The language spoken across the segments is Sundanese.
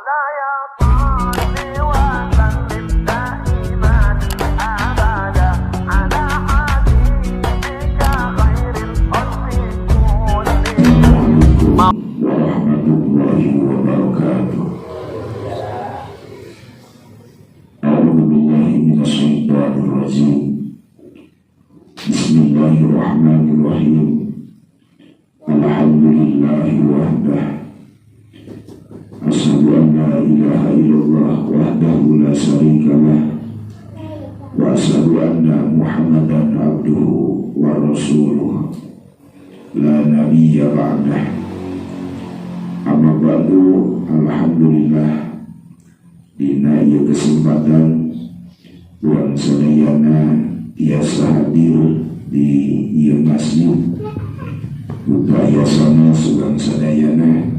مولاي صل وسلم دائما أبدا على حبيبك خير الخلق كلهم. Warahmatullahi wabarakatuh. أعوذ بالله من الشيطان الرجيم. بسم الله الرحمن الرحيم. الحمد لله وحده. أشهد أن لا إله إلا الله وحده لا شريك له. وأشهد أن محمدا عبده ورسوله. لا نبي بعده. أما بعد, alhamdulillah dina ieu kesempatan urang sadayana tiasa hadir di ieu masjid upaya sanes urang sadayana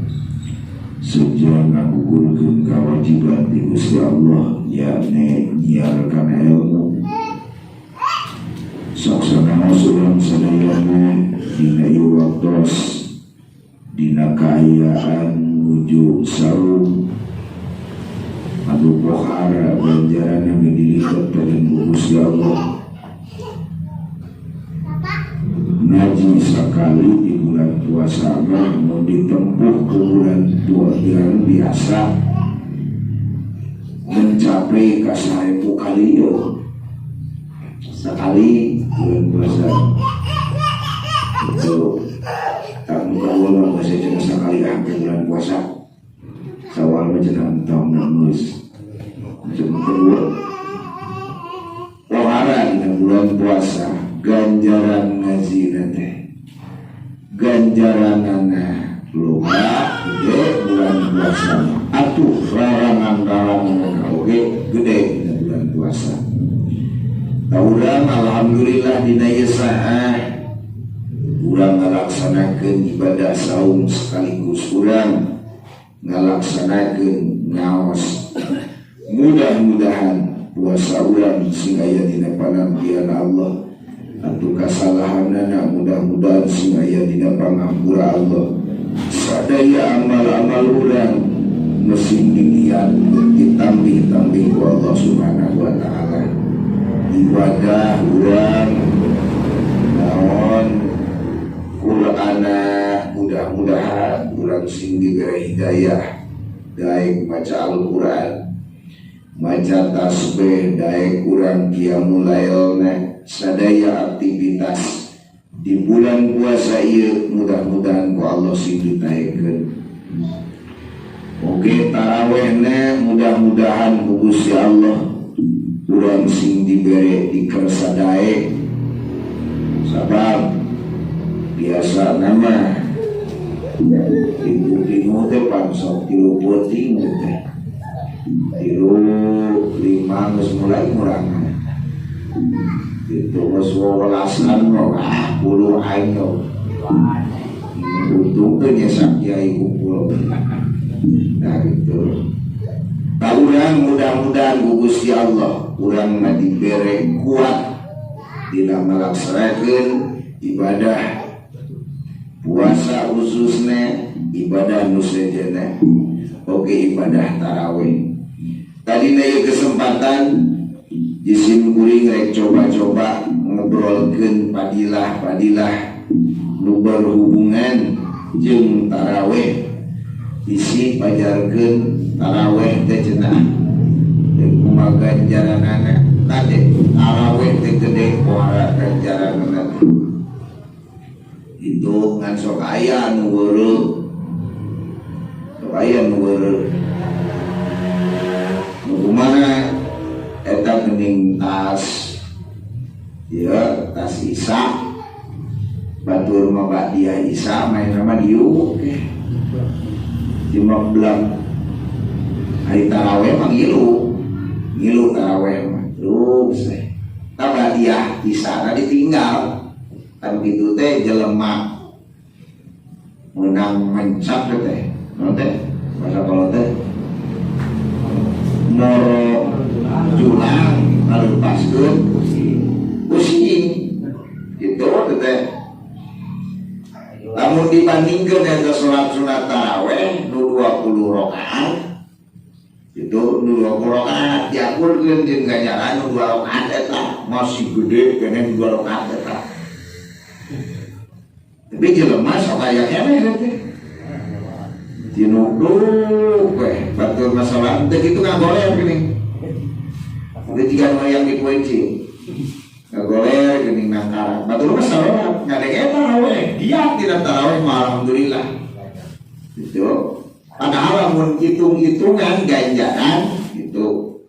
seja ngagugurkeun kewajiban di Gusti Allah, yakni nyiarkan ilmu. Sok sanaos urang sadayana dina ieu waktos, dina kaayaan nuju saum anu pohara ganjaran yang dilipat dengan Gusti Allah, ngaji sekali di bulan puasa mah mau ditempuh ke bulan dua bulan biasa mencapai ke 1.000 kali yo sekali bulan puasa itu. Tak muka ulang bahasa cina sekali hampir bulan puasa sawal mah cenah entong geus macam kedua. Pohara dina bulan puasa ganjaran ngaji teh, ganjaranana loba, gede bulan puasa. Atuh larangan-larangan oge gede dina bulan puasa. Urang alhamdulillah dina ieu saah urang ngalaksanakeun ibadah saum sekaligus urang ngalaksanakeun ngaos. Mudah-mudahan puasa urang sing aya dina panampian Allah, atuh kasalahanana mudah-mudahan sing aya dina pangampura Allah. Sadaya amal-amal urang mesin diniat ditambih-tambih ku Allah Subhanahu wa Ta'ala. Ibadah urang naon, Qur'ana, mudah-mudahan urang sing diberi hidayah daek maca Al-Qur'an, maca tasbih, daek urang qiyamul lailna. Sadaya aktivitas di bulan puasa ieu mudah-mudahan ku Allah sing ditaekeun. Oke, tarawehna mudah-mudahan ku Gusti Allah urang sing dibere dikersa daek, sabab biasa nama ibu tinu teh pan sok 3 peuting teh, 3, 5 geus mulai ngurangan itu, geus wewelasan mah ah puluh aing yo. Untung teh nyesak kiai kumpul. Nah, gitu. Nah, urang mudah-mudahan ku Gusti Allah urang mah dibere kuat dina melaksanakeun ibadah puasa, khususnya ibadah nu sejenna oke ibadah tarawih. Tadi ieu kesempatan jisim kuring rek coba-coba ngobrolkeun padilah-padilah nu berhubungan jeung tarawih. Isi pajarkeun tarawih teh cenah teh kumaha ganjaranana. Tadi tarawih teh gede pohara ganjaranana itu, ngan sok aya nu weureuh, sok aya nu weureuh. Nu kumaha eta geuning tas ya, tas isa batur mah ba'diyah isa main nama diuk lima belas hari taraweh mah ngilu ngilu taraweh mah terus teh ba'diyah isa tadi ditinggal kan gitu teh. Jelema menang mencap teh naon teh masa kalau teh moro julang ngalepaskeun pusing gitu teh. Lamun dibandingkeun eta salat sunat taraweh nu 20 rakaat. Itu nu 2 rakaat diakurkeun jeung ganjaran nu 2 rakaat eta masih gede keneh 2 rakaat eta. Tapi jelema sok aya keneh teh. Tinukduk we batur masalah teh kitu ngagoler geuning. Itu jika nu hayang dipoe ngagoler geuning nangkara. Batur mah sarolat ngadenge taraweh, giat dina taraweh mah alhamdulillah. Gitu. Padahal lamun hitung-hitungan ganjaran gitu.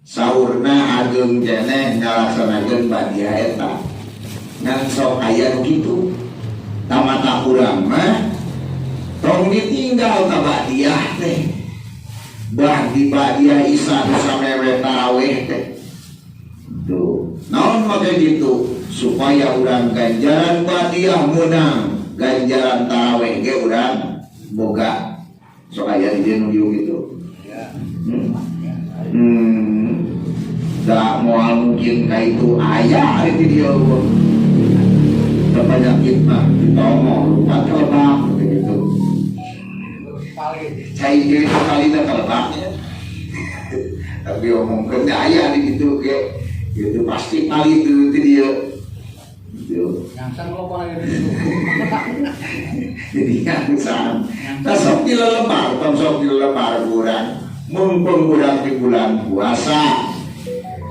Saurna ageung keneh ngalaksanakeun badiah eta. Ngan sok aya nu kitu. Tamata urang mah tong ditinggal ka badiah teh. Bah di badiah isya nu samewe taraweh teh. Tuh, naon make gitu supaya urang ganjaran badiah meunang, ganjaran taraweh ge urang boga. Sok aya di dieu nu gitu. Da moal mungkin ka itu aya ari di dieu. Penyakit mah ditongo lupa kelebak gitu. Cai deui kali dah kelebaknya. Tapi omongkeun aya di ditu ge. Gitu pasti kali itu di dieu. Gitu. Nyangsang loba aya di ditu. Jadi nyangsang. Tah sok dilelepar, tong sok dilelepar kurang. Mumpung urang di bulan puasa.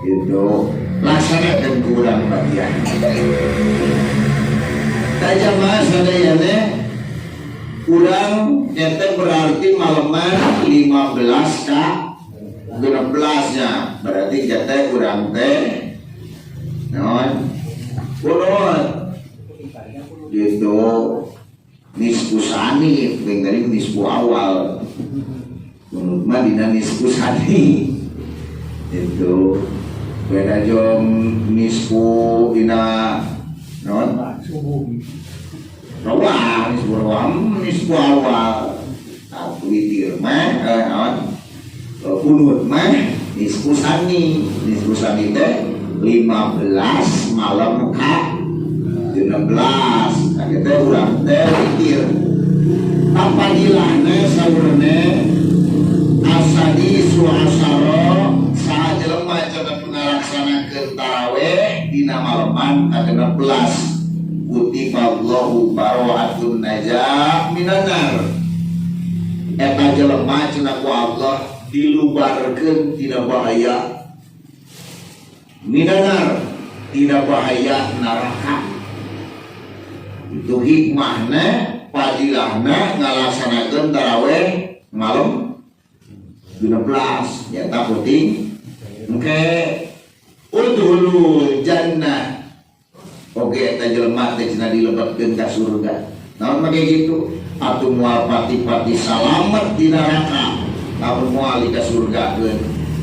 Gitu. Laksanakeun kurang bagian. Tah jamaah sadayana kurang nyata berarti malaman 15 ka 16 nya berarti jatah kurang teh naon kunut gitu nisfu sani tadi nisfu awal kunut mah dina nisfu sani itu beda jong nisfu dina naon Subuh. Rawah, nisfu rawah, nisfu awal. Witir mah, naon? Kunut mah nisfu sani, nisfu sani teh 15 malam ka 16. Nah, kita urang teh witir. Apadilahna saurna asadisu asyara saha jelema cenah ngalaksanakeun taraweh dina maleman ka 16 kutiballahu baro'atun najah minan nar. Eta jelema cenah ku Allah dilubarkeun tina bahaya minan nar, tina bahaya neraka. Itu hikmahna fadilahna ngalaksanakeun taraweh malam 16 nyata penting engke udhulul jannah. Oke, eta jelema teh cenah dilebetkeun ka surga. Naon make kitu? Atuh moal pati-pati salamet di neraka, lamun moal ka surgakeun.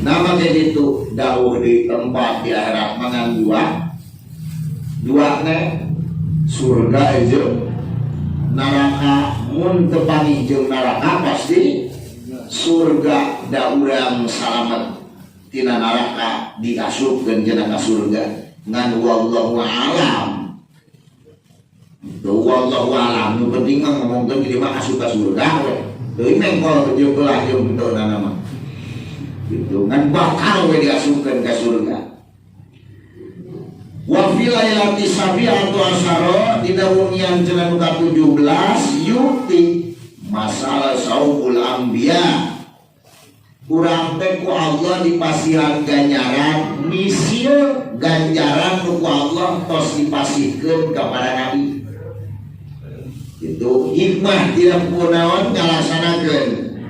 Nah make kitu dawuh di tempat di akhirat mangan dua. Dua ne surga jeung neraka, mun teu panggih jeung neraka pasti surga da urang salamet tina neraka diasupkeun cenah ka surga. Ngan wallahu alam. Tuh wallahu alam nu penting mah ngomongkeun di mah asup ka surga we. Teuing mengkol jeung belah jeung henteu mah. Gitu ngan bakal we diasupkeun ka surga. Wa fi lailati sabi'atu asyara dina wengian cenah nu ka-17 yuti masalah saumul anbiya. Urang teh ku Allah dipasihan ganjaran misil ganjaran nu ku Allah tos dipasihkeun ka para nabi. Itu hikmah tidak kunaon ngalaksanakeun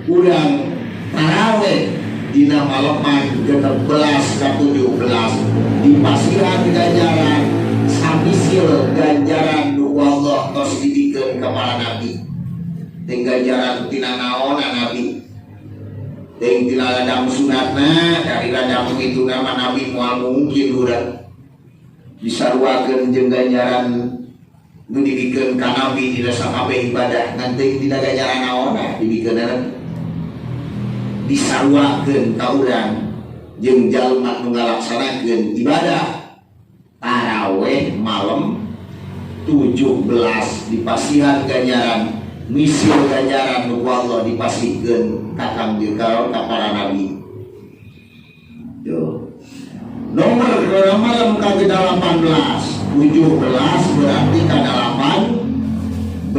urang taraweh dina maleman 16 ka 17 dipasihan ganjaran samisil ganjaran nu ku Allah tos dibikeun ka para nabi. Ting ganjaran tina naonna nabi? Ting tina ladang sunatna dari ladang itu nama nabi moal mungkin urang disaruakeun jeung ganjaran nu dibikeun ka nabi dina sakabeh ibadah ngan teuing dina ganjaran naonna dibikeunna disaruakeun ka urang jeung jalma nu ngalaksanakeun ibadah taraweh malam 17 dipasihan ganjaran misil ganjaran nu ku Allah dipasihkeun ka Kang ka para nabi. Ke malam ka 18, 17 berarti ka 18.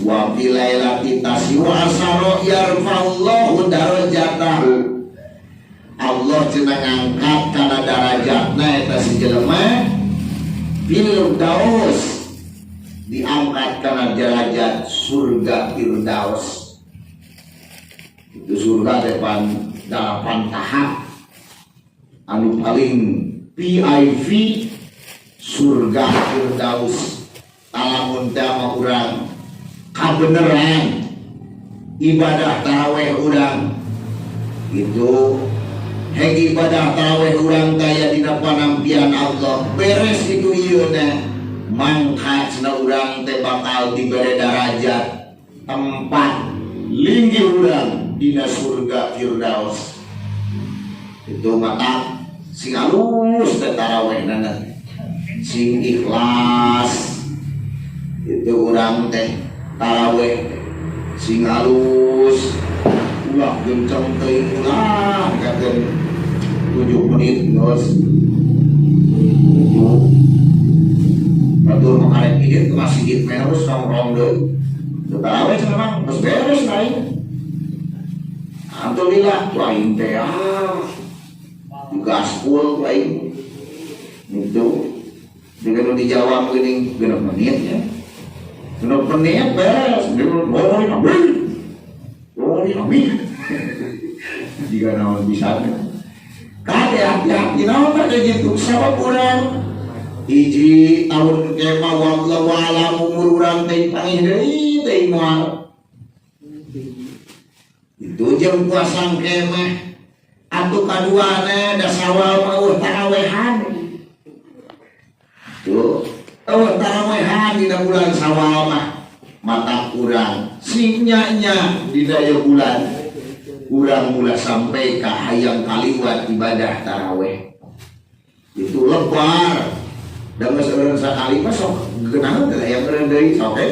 Wa fi lailati tas'i wa asyara yarfa'ullahu darajatahu. Allah cenah ngangkat kana darajatna eta si jelema firdaus, diangkat kana derajat surga firdaus. Itu surga depan delapan tahap, anu paling VIP surga firdaus. Lamun teh mah urang kabeneran ibadah taraweh urang itu, heg ibadah taraweh urang kaya dina panampian Allah, beres itu ieu na mangkat cenah urang teh bakal dibere darajat tempat linggih urang dina surga firdaus. Itu mata sing alus teh taraweh nana, sing ikhlas. Itu urang teh taraweh sing halus, ulah gencang teuing, ulah katen 7 menit geus itu. Batur makarek ieu ke masjid terus nongkrong deui. Teu taraweh cenah mah geus beres lain. Alhamdulillah tuh aing teh ah gaspol tuh aing. Itu dengan dijawab geuning 6 menit ya. 6 menit beres. Oh, amin. Oh, amin. Jika naon bisa. Kade hati-hati naon ada gitu sabab urang hiji tahun kema wallahu alam umur urang teh pangih deui teh moal. Itu jeung puasa kemah atuh kaduana da Sawal mah eueuh tarawehan. Tuh, eueuh tarawehan dina bulan Sawal mah, mata kurang sing nya-nya dina ieu bulan urang ulah sampai ka hayang kaliwat ibadah taraweh. Itu lebar dan geus eureun sakali mah sok geunaheun teh, hayang eureun deui sok we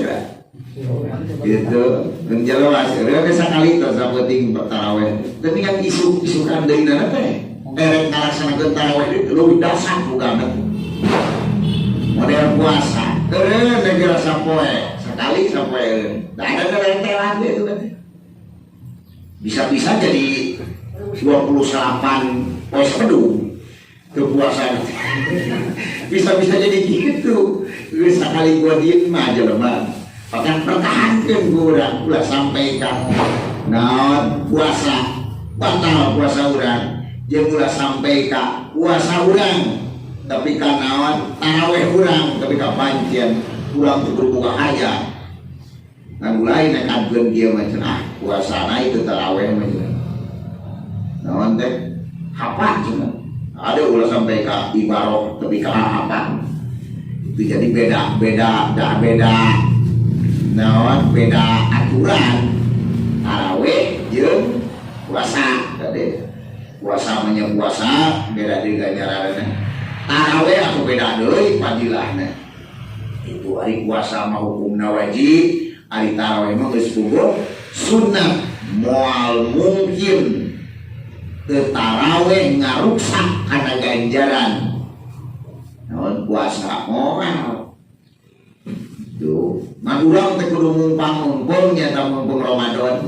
gitu. Geus jelas eureun ge sakali teh sapenting taraweh, tapi kan isuk-isukan deui na teh erek ngalaksanakeun taraweh itu leuwih dasar bugana model puasa. Eureun geus sapoe sekali, sapoe eureun da ada rentelan itu kan bisa-bisa jadi 28 poe sepedung kepuasan, bisa-bisa jadi gitu. Geus sakali gua dieun mah jelema bahkan pertahankeun ku urang, ulah sampai ka naon puasa batal puasa urang, jeung ulah sampai ka puasa urang tapi ka naon taraweh urang, tapi ka pancen urang teu kudu boga hayang ngan mulai nekadkeun kieu mah cenah, ah puasana itu taraweh mah cenah naon teh hafal cenah ada, ulah sampai ka ibaroh tapi ka apa itu jadi beda beda dah, beda naon, beda aturan taraweh jeung puasa. Tadi puasa mah puasa beda deui ganjaranna, taraweh atau beda deui fadilahna. Itu hari puasa mah hukumna wajib, hari taraweh mah geus puguh sunnah. Moal mungkin teu taraweh ngaruksak kana ganjaran naon puasa, moal. Tuh mah urang teh kudu mumpang-mumpung nyata mumpung Ramadan,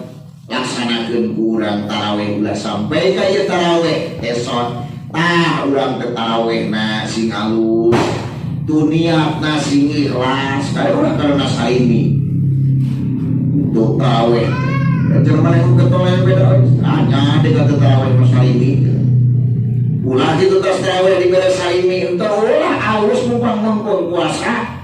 laksanakeun ku urang taraweh, ulah sampai ka ieu taraweh esot. Tah urang teh tarawehna sing alus tuh, niatna sing ikhlas, kaya urang karena saini untuk taraweh. Jangan mana yang ketoleh beda, hanya dengan taraweh mas saini. Ulah gitu terus taraweh dibere saini, entar ulah alus mumpang-mumpung puasa.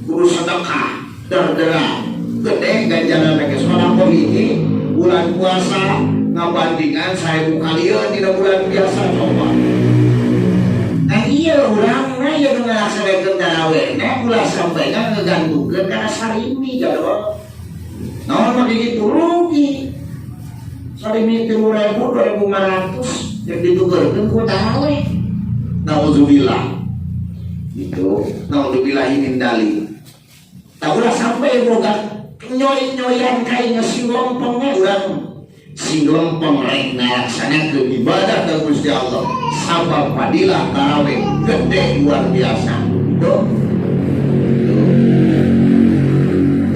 Kudu sedekah, derdera, gede ganjaran geus sodakoh ini bulan puasa ngabandingan 1000 kalian dina bulan biasa coba. Nah iya urang na ieu nu ngalaksanakeun taraweh na ulah sampai ngagantungkeun kana sarimi jadwal. Naon mah gitu rugi. Sarimi 3000, 2500 yang ditukerkeun ku taraweh. Nauzubillah. Gitu. Nauzubillah min dalik. Tak ulah sampai boga nyoy-nyoyan kayaknya si lompongnya urang. Sing lempeng rek ngalaksanakeun ibadah ka Gusti Allah, sabab fadilah tarawih gede luar biasa. Tuh.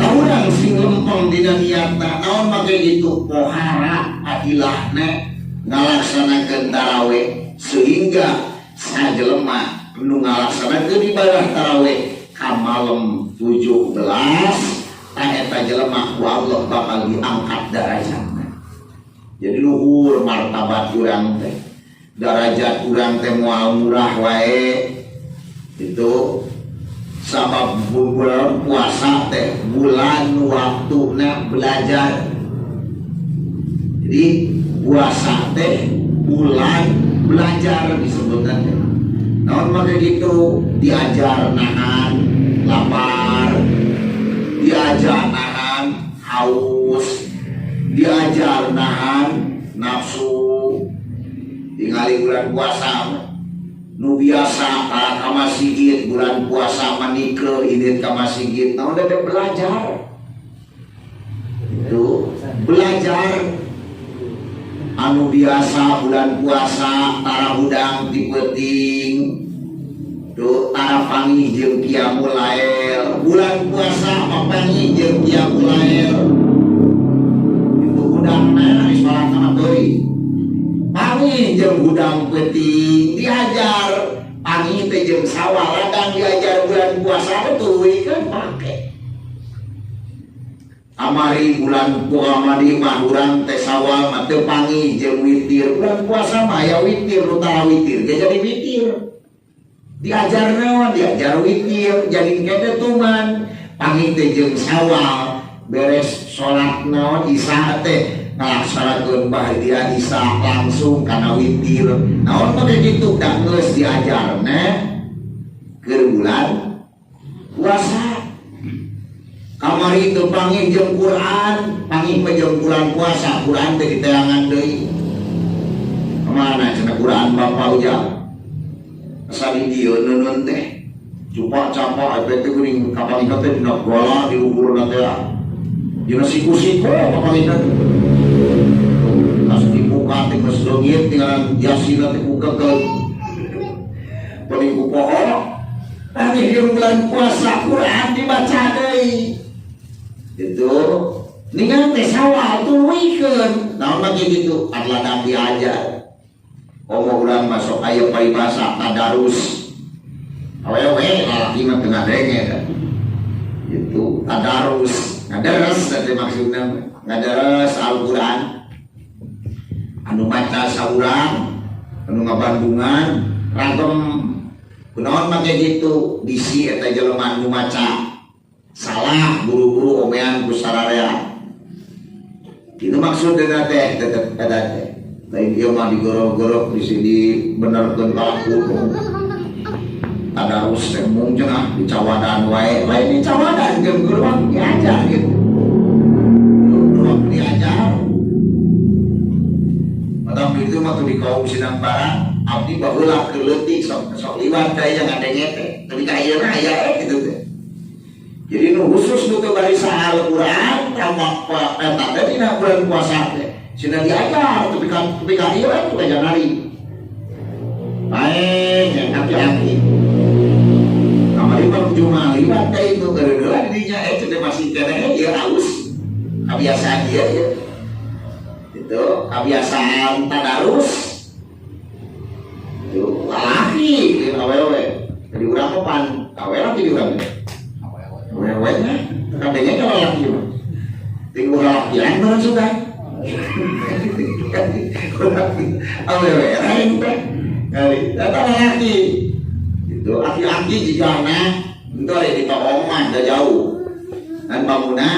Urang sing lempeng dina niatna, naon make gitu, pohara fadilahna ngalaksanakeun tarawih, sehingga sajelema nu ngalaksanakeun ibadah tarawih ka malam 17, tah eta jelema ku Allah bakal diangkat darajatna. Jadi luhur martabat urang teh, darajat urang teh moal murah wae. Itu sabab bulan puasa teh bulan waktuna belajar. Jadi puasa teh bulan belajar disebutnya teh. Naon make gitu, diajar nahan lapar, diajar nahan haus, diajar nahan nafsu. Tingali bulan puasa, nu biasa ka masjid, bulan puasa manike indit ka masjid. Naon teh, belajar. Itu belajar. Anu biasa bulan puasa tara hudang ti peuting tuh, tara panggih jeung qiyamul lail, bulan puasa mah panggih jeung qiyamul lail. Itu hudangna di salat teuing, panggih jeung hudang peuting, diajar panggih teh jeung sawah ladang, diajar bulan puasa teh kan pake. Amari bulan puasa di mah urang teh sawal mah teu panggih jeung witir, bulan puasa mah aya witir, nu tara witir ge jadi witir. Diajar naon? Diajar witir. Jadi kene tuman panggih teh jeung sawal, beres salat naon, isya teh ngalaksanakeun ba'diyah isya langsung kana witir. Naon mah gitu, da geus diajarna keur bulan puasa. Kamari teu panggih jeung Quran, panggih mah jeung bulan puasa, Quran teh diteangan deui. Kemana cenah Quran Bapak Ujang? Asa di dieu neuneun teh. Cupak capak eta teh geuning kapanggih teh dina gola di luhurna teh. Dina siku-siku kapanggih teh. Pas dibuka teh geus leungit, tinggalan Yasin teh ku gagal. Paling ku poho. Panggih di bulan puasa Quran dibaca deui. Itu ningal teh sawal tuluikeun. Naon mah gitu, ladang diajar. Komo urang masuk aya paribasa tadarus. Awewe lalaki mah teu ngadenge eta. Itu tadarus, ngadares teh maksudna, ngadares Al-Qur'an. Anu maca saurang, anu ngabandungan, ragem. Kunaon make gitu, bisi eta jelema anu maca salah buru-buru omean ku sararea. Itu maksudna teh tetep eta teh. Lain ieu mah digorok-gorok di sini benerkeun kalaku. Tadarus teh mung cenah dicawadan wae, lain dicawadan jeung guru diajar gitu. Guru diajar. Matak itu mah tuh di kaum Sinang Barat, abdi baheula keur leutik sok sok liwat kaya ngadenge teh. Tapi ka ayeuna aya gitu teh. Jadi nu khusus nu teu barisa Al-Qur'an tambah eta teh dina bulan puasa teh. Sina diajar tepi ka ieu we janari. Main yang aki-aki. Kamari mah cuma liwat teh itu gara-gara dinya teh masih keneh ieu halus. Kebiasaan dia ya. Itu kebiasaan tadarus. Itu lalaki gitu awewe. Jadi urang mah pan awewe di urang teh. Awewe nya kadangnya kalau laki mah. Tinggal lalakian barang suka. Awewe lain teh. Kali eta lalaki. Itu aki-aki jigana itu ada di toong mah da jauh. Dan bangunna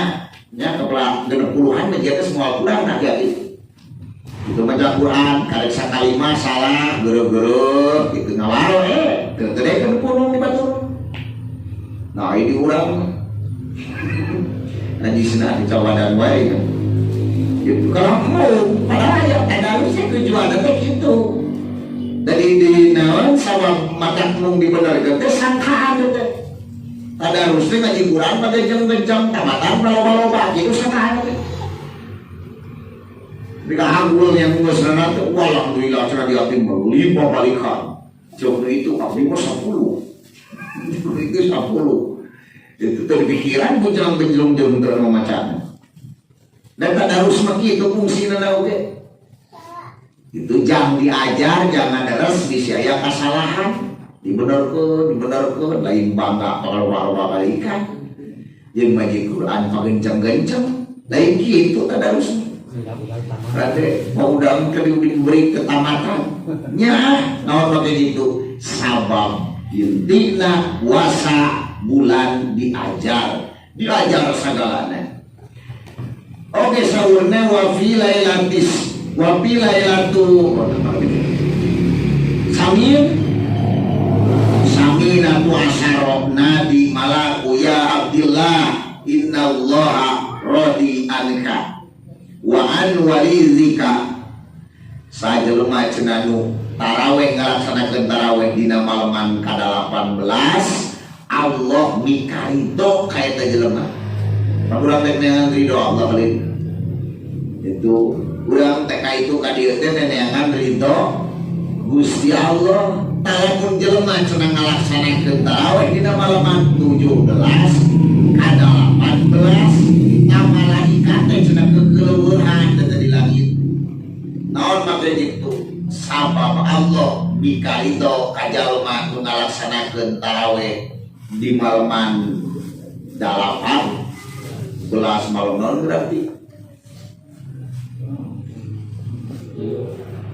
nya kepala 60-an dia teh semua kurang aki-aki. Itu baca Quran karek sakalima salah gero-gero gitu ngawaro teu teu kan punung di batur. Nah, ini urang najisna di cawadan wae kan. Gitu kalau mau padahal ya tadarusnya tujuannya teh gitu. Jadi di naon sama mata mung dibenerkeun teh sangkaan teh. Tadarus teh ngaji Quran pada jam kencang tamatan loba-loba gitu sangkaan teh. Mereka hagul yang geus teh, wah, alhamdulillah cenah di hati mah lima balikan. Jauh itu abdi mah 10. Itu 10. Itu teh pikiran ku jelang benjlong jeung teu macan. Dan tadarus mah kitu fungsina oge. Itu jangan diajar, jangan deres bisi aya kasalahan. Dibenerkeun, dibenerkeun, lain bangga kalau balikan. Jeung ngaji Quran pagenceng-genceng, lain kitu tadarus. Berarti mau udah diberi ketamatan nya naon make gitu sabab intina puasa bulan diajar, diajar segalanya. Oke, saurna wa fi lailatis wa fi lailatu samin saminatu asyara nadi malaku ya abdillah innallaha radi anka wa an walizika. Sajelema cenah nu taraweh, ngalaksanakeun taraweh dina malaman ka-18, Allah mikarido ka eta jelema. Urang teh neangan ridho Allah kali itu, urang teh ka itu ka dieu teh neangan ridho Gusti Allah. Lamun jelema cenah ngalaksanakeun taraweh dina malaman 17 ka-18, malaikat teh cenah kekeleueuhan teh di langit. Naon make gitu? Sabab Allah mikarido ka jalma nu ngalaksanakeun taraweh di malaman 18 malam. Naon berarti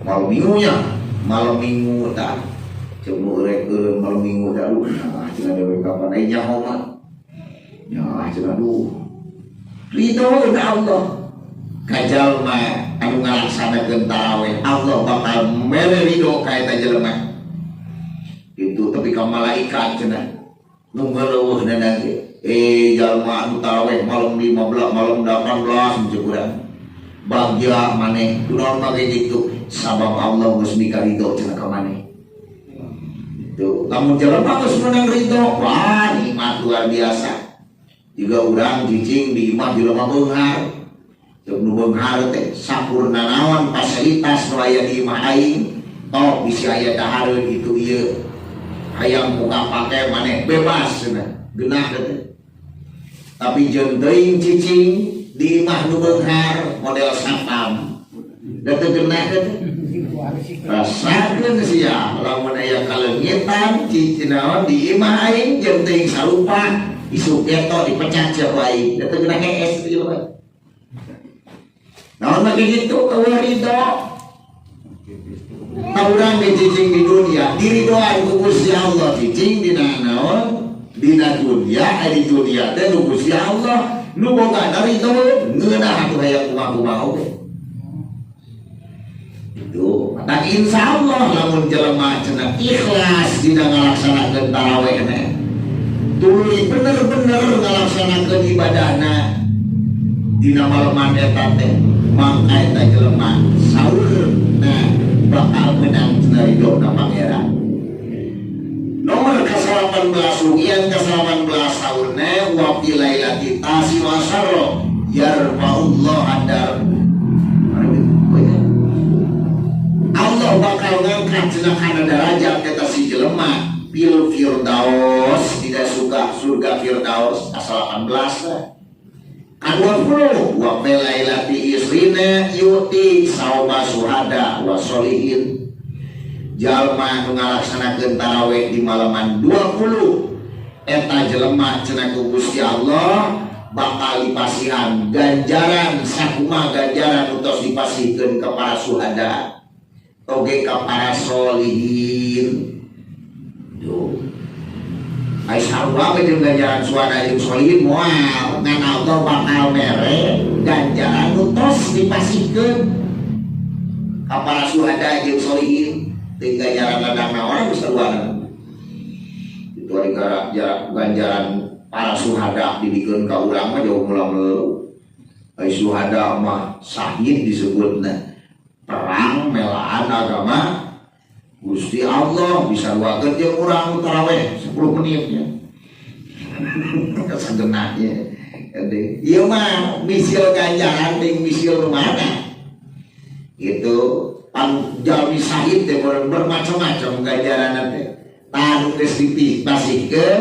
malam minggunya, malam minggu tak coba rek malam minggu dah. Aduh, nah cenah dewe kapan ai nyaho mah ya cenah. Aduh, ridho Allah ka jalma anu ngalaksanakeun taraweh. Allah bakal mere ridho ka eta jelema itu, tapi ka malaikat cenah nu ngeleuweuhna ge, eh, jalma anu taraweh malam 15, malam 18 ceuk urang, bagja maneh. Kunaon make gitu? Sabab Allah geus mika ridho cenah ka maneh. Itu lamun jelema geus menang ridho, wah, nikmat luar biasa. Jika urang cicing di imah jelema beunghar, ceuk nu beunghar teh sampurna naon fasilitas nu aya di imah aing, toh bisi aya dahareun itu ieu, hayang buka pake maneh bebas cenah, geunah teh. Tapi jeung teuing cicing di imah nu beunghar model satpam da teu geunah teh. Rasakeun sia lamun aya kaleungitan cicing naon di imah aing jeung teuing sarupa, isuk geto dipecat sia ku aing, da teu geunah hees teh jelema. Naon make kitu? Eueuh ridho. Urang cicing di dunia diridoan ku Gusti Allah, cicing dina naon dina dunia, di dunia teh nu Gusti Allah nu boga ridho, ngeunah atuh hayang kumaha-kumaha oge itu. Dan insya Allah lamun jelema cenah ikhlas dina ngalaksanakeun tarawehna, tuluy bener-bener ngalaksanakeun ibadahna dina malaman eta teh, mangka eta jelema saurna bakal menang cenah ridho na Pangeran. Nomor ke-18, yang ke-18 saurna wa fi lailati tasi asyara yarfa'ullah andar. Allah bakal ngangkat cenah kana derajat eta si jelema fil firdaus, tidak suka surga firdaus. Asal 18 ka-20, wa fi lailati isrina yu'ti sauma suhada wa solihin. Jalma nu ngalaksanakeun tarawih di malaman 20, eta jelema cenah ku Gusti Allah bakal dipasihan ganjaran sakuma ganjaran utos dipasihkeun ka para suhada oge ka para solihin. Tuh. Ai sarua we jeung ganjaran suhada jeung solihin? Moal, ngan Allah bakal mere ganjaran nu tos dipasihkeun ka para suhada jeung solihin. Teu ganjaran ladang naon geus sarua. Itu ari ganjaran para suhada dibikeun ka urang mah jauh mula melulu. Ai suhada mah sahid disebutna, perang melaan agama Gusti Allah, bisa ruakeun jeung urang taraweh 10 menitnya kasagenahnya. Jadi ieu mah misil ganjaran ting misil nu mana. Gitu pan jalmi sahid teh bermacam-macam ganjaran teh. Tah geus dipasihkeun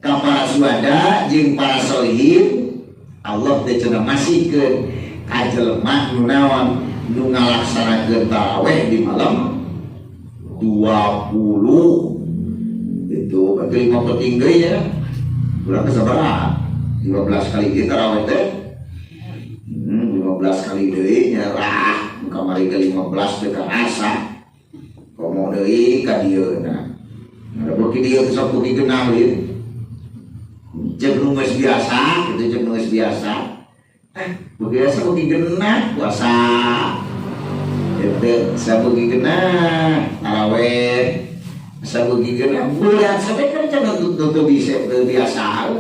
ka para suhada jeung para solihin, Allah teh cenah masihkeun ka jelema nu naon nu ngalaksanakeun tarawih di malam 20 itu berarti 5 penting deui ya. Urang sabaraha? 15 kali ieu tarawih teh. 15 kali deui nya lah, kamari ke 15 teh karasa. Komo deui ka dieu nah. Ada beuki dieu teh sok beuki genah ieu. Jeung nu geus biasa, kitu jeung nu geus biasa. Beuki biasa beuki genah puasa. Itu sabeuki genah tarawih. Sabeuki genah bulan sampai kan cenah teu bisa teu biasa.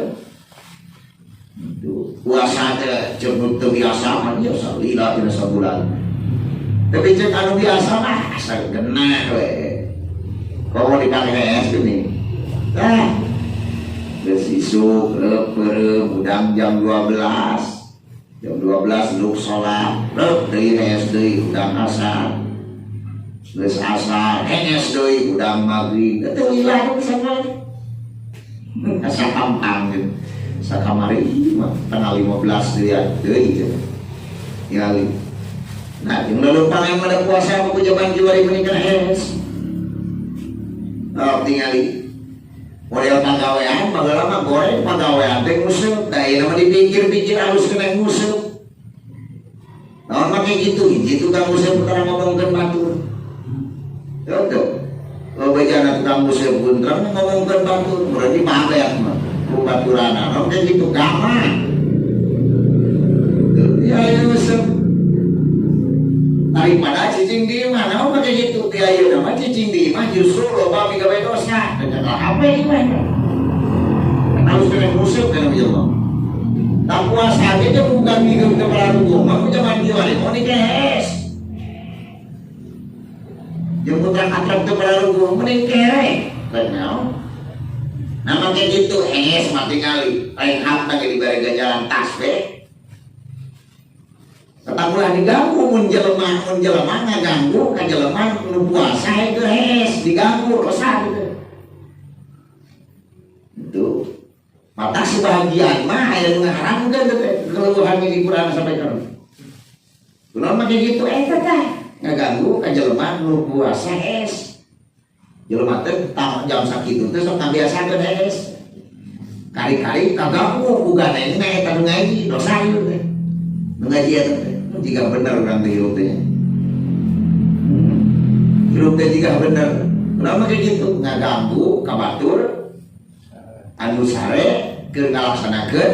Itu puasa teh jeung teu biasa mah biasa lila tina sabulan. Tapi cek anu biasa mah asa genah we. Komo dipake gini. Tah. Geus isuk reup peureum hudang jam 12. Jam 12 duduk sholat, reup deui hees deui hudang asar. Geus asar, hees deui hudang maghrib. Teu lila bisa mah. Asa gampang gitu. Sakamari mah tanggal 15 deui deui gitu. Ningali. Nah, jeung leumpang yang pada puasa ku zaman kiwari menikah hees. Oh, tingali. Model pagawean, baheula mah goreng pagawean teh nguseup. Da ieu mah dipikir-pikir harus kena nguseup. Naon make kitu, hiji tukang nguseup tukang ngomongkeun batur. Tuh. Lo bejana tukang nguseup guntreng ngomongkeun batur, berarti mah mah. Ku baturana, naon kayak gitu gampang. Ya ya nguseup. Daripada cicing di imah, naon make gitu ti ayeuna mah cicing di imah justru loba migawe dosa. Dan apa di imah? Harus kena nguseup kana jelema. Tak puasa aja bukan minggu ke para mah ku zaman kieu mau dikehes. Jeung putra atrap teu pararuguh mending kere. Rek naon? Nah make gitu hees mah tingali. Lain hakna ge dibere ganjaran tasbih. Tetap ulah diganggu mun jelema ngaganggu ka jelema nu puasa heuh hees diganggu dosa gitu. Itu mata sebagian mah aya nu ngaharamkeun teh keleuhan di Quran sampai kan. Kunaon make gitu eta teh ngaganggu ka jelema nu puasa hees. Jelema teh jam sakitu teh sok ngabiasakeun hees. Kari-kari kaganggu ku ganengna eta nu ngaji dosa ieu teh. Nu ngaji eta teh jika bener urang teh hirup teh. Hirup teh jika bener. Kenapa kayak gitu? Ngaganggu ka batur anu sare keur ngalaksanakeun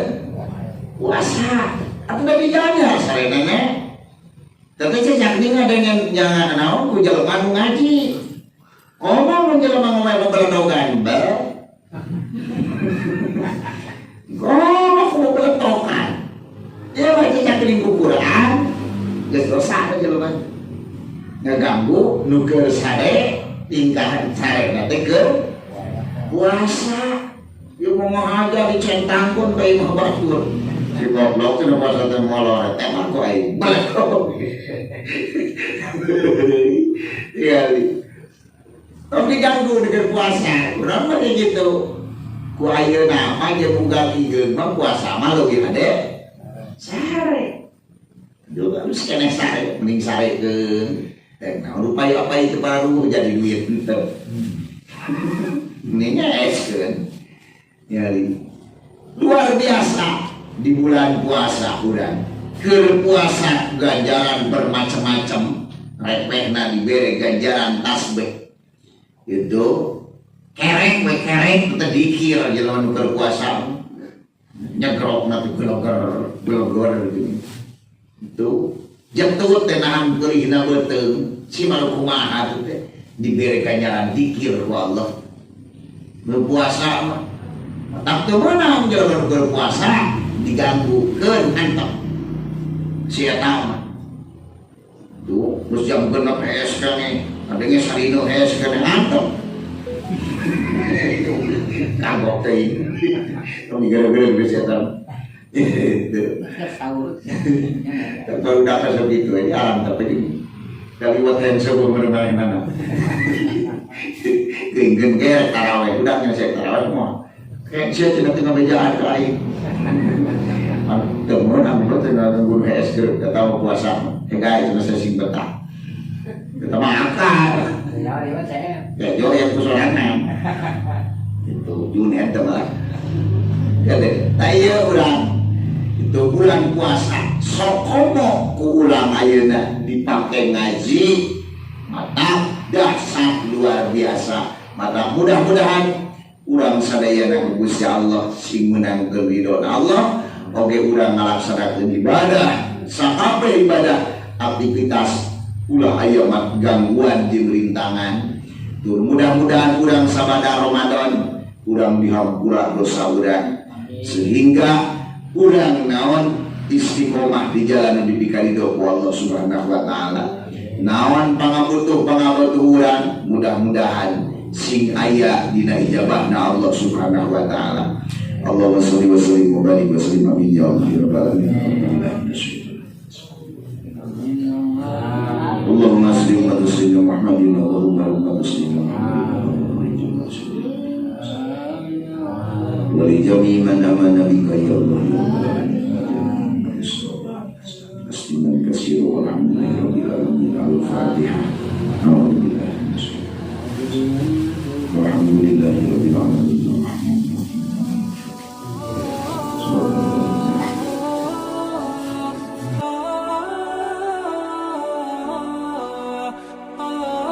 puasa. Atuh da dijaga sarena nya. Tapi cecak ni ngadengen jangan naon ku jelema nu ngaji. Komo mun jelema ngomong beledogan bel. Komo ku beletokan. Ya mah cecak ku Quran geus dosa teh jelema. Ngaganggu nu keur sare tingkahan sarena teh keur puasa. Ieu mau aja dicentangkeun ka imah batur. Si goblok teh nu puasa teh molor teh mah ku aing. Beletok. Iya. Tapi diganggu dengan puasa. Urang mah kayak gitu. Ku ayeuna mah jeung unggal igeung mah puasa mah leuwih hade sare. Juga harus keneh sare, mending sarekeun. Teh naon rupaya apa itu baru jadi duit henteu. Mending ngeeskeun. Ya, luar biasa di bulan puasa urang. Keur puasa ganjaran bermacam-macam, repehna dibere ganjaran tasbih. Itu kerek we kerek teu dikir jelema nu keur puasa. Nyegrokna teh geloger geloger gitu. Itu jentut teh nahan peurihna beuteung, si malu kumaha teh dibere ganjaran dikir ku Allah. Nu puasa mah tak teu meunang jelema nu keur puasa diganggukeun antep. Si eta mah. Tuh, terus jam 6 hees kene, adenge sarino hees kene antep. Kagok teh. Tong gara-gara geus eta. Itu. Sahur. Kalau udah segitu aja alam tapi ini. Kaliwat hayang sebuah manehna. Geuing ge taraweh, udah nyelesai taraweh mah. Kayak sia cenah teu ngabejaan ka aing. Teu meunang anu teh nunggu hees keur eta puasa. Hega itu mah sing betah. Eta mah akar. Ya joget ku sorangan. Itu jun eta mah. Ya deh, tah ieu urang itu bulan puasa sokomo ku urang ayeuna dipake ngaji mata dahsyat luar biasa. Mata mudah-mudahan urang sadayana ku Gusti Allah sing meunangkeun ridho Allah, oge urang ngalaksanakeun ibadah sakabeh ibadah aktivitas ulah aya gangguan jeung rintangan. Tur mudah-mudahan urang sabada Ramadan urang dihampura dosa urang sehingga urang naon istiqomah di jalan yang dipikarido ku Allah Subhanahu wa taala. Naon pangabutuh pangabutuh urang mudah-mudahan sing aya dina ijabahna Allah Subhanahu wa taala. Allahumma sholli wa sallim wa barik wa sallim, amin ya Allah ya rabbal alamin. Allahumma sholli wa sallim Muhammadin, Allahumma ummata sayyidina Muhammadin wa li jami' man amana bika ya Allah ya rabbal alamin. Tasliman katsira walhamdulillahi rabbil alamin. Al-Fatihah. A'udzu billahi minasyaitonir rajim. Walhamdulillahi rabbil alamin.